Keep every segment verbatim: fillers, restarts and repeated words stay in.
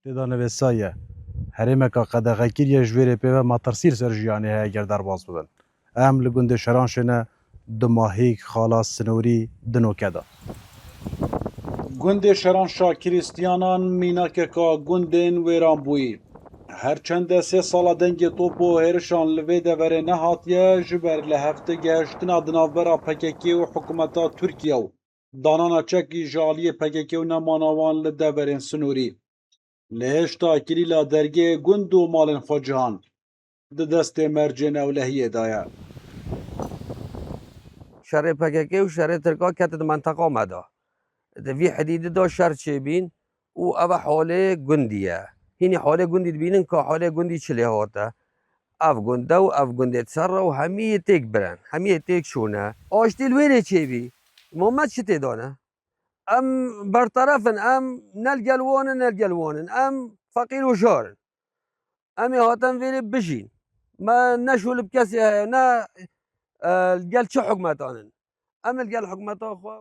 Tê de nivîsaye, herêmeka qedexekirî ye, ji vê rê pê ve metirsî li ser jiyanê heye eger derbas bibin. Em li gundê Şeranşê ne, dumahîk xala sinorî di noke de. Gundê Şeranşa Krîstiyanan mînakeka gundên wêranbûyî. Her çend e sê sala dengê top û hêrişan li vê deverê nehatiye, ji ber li hefte gehiştina di navbera P K K û hikûmeta Tirkiye û danana çekî ji aliyê P K K û nemana wan li deverên sinorî. Lê hêşta Kilîla dergehê gund û malên xwe cihan di destê mercên ewlehiyê de ye. Şerê P K K û şerê Tirka ketin di menteqa me de. Di vî hidîdî de şer çêbîn û ev e holê gundî ye. Hînî holê gundî dibînin ka holê gundî çi lê hate. Ev gund e û ev gundê diserre û hemî yê têk biren, hemî yê têk çûne. Aştî li wê rê çêbî. Ma me çi tê dane? Em berteref in, em ne li gel wan in, ne li gel wan in. Em feqîr û jar in. Em ê hatin vê rê bijîn. Me ne şûl bi kesê heye, ne, e, li gel çi hikûmetan in. Em li gel hikûmeta xwe.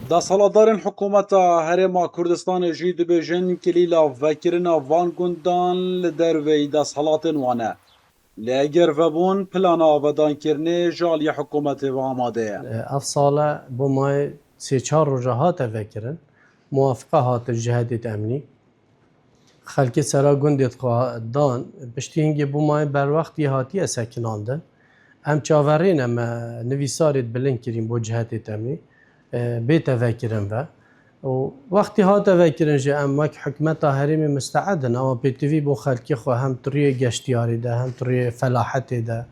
Desthilatdarên hikûmeta Herêma Kurdistanê jî dibêjin kilîla vekirina van gundan li derveyî desthilatên wan e. Lê eger vebûn, plana avedankirinê ji aliyê hikûmetê ve amade ye. Ev sale bo mayê sê çar roja hate vekirin, muwafiqa hate ji cihedê emnî. Xelkê sera gundê xwe dan, piştî hingê bo mayê berwextî hatiye sekinandin. Em çaverê ne me nivîsarê bilind kirîn bo cihedê emnî, e, bête vekirin ve. Û wextî hate vekirin jî em wek hikûmeta herêmê musteed in, ewa pêtivî bo xelkê xwe hem di rûyê geştiyarî de, hem di rûyê felahetê de,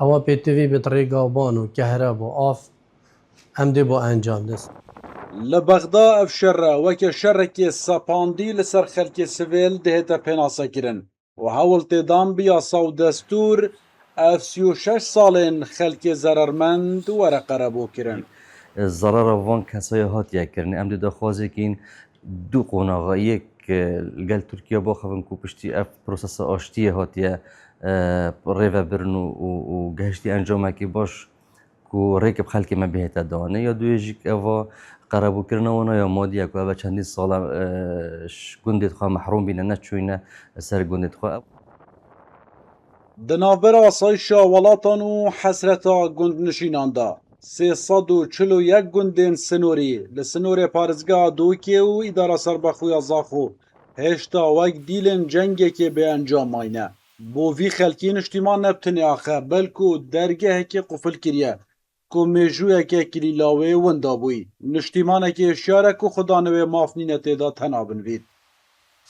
ewa pêtivî bi rêga ban û kehreb û av, em dê bo encam de. Li Bexda ev şer e weke şerekê sepandî li ser xelkê sivêl dihête pênasekirin. û hewl tê dan bi yasa û destûr ev sî û şeş salên xelkê zerermend were qerebûkirin. Zerera van kesaya hatiye kirinê. Em dê daxwazekîn du qonaxa, yek, e, li gel Tirkiye baxivin ku piştî ev prosesa aştiyê hatiye, e, rêvebirin û, û, û gehiştî encamekî baş ku rêk bi xelkê me bihête danê. Ya duyê jî eva qerebûkirina wana ya madî ye ku eve çendîn sal e, ji gundê xwe mehrûm bîne, neçûyne ser gundê xwe. Di navbera asayişa welatan û hesreta gundnişînan de, sê sed û çil û yek gundên sinorî li sinorê parêzgeha Dûkê û îdara serbexwe ya Zaxo hêşta wek dîlên cengekê bê encam mayne. Bo vî xelkî niştîman ne bi tenê axe, belku dergehekê qufil kiriye ku mêjûyeke kilîla wê winda bûyî. Niştîmanekî hişyar e ku xudanê wê maf nîne tê de tena binivît.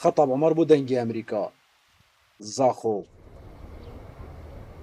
Xetab Omer bû Dengê Emerîka, Zaxo.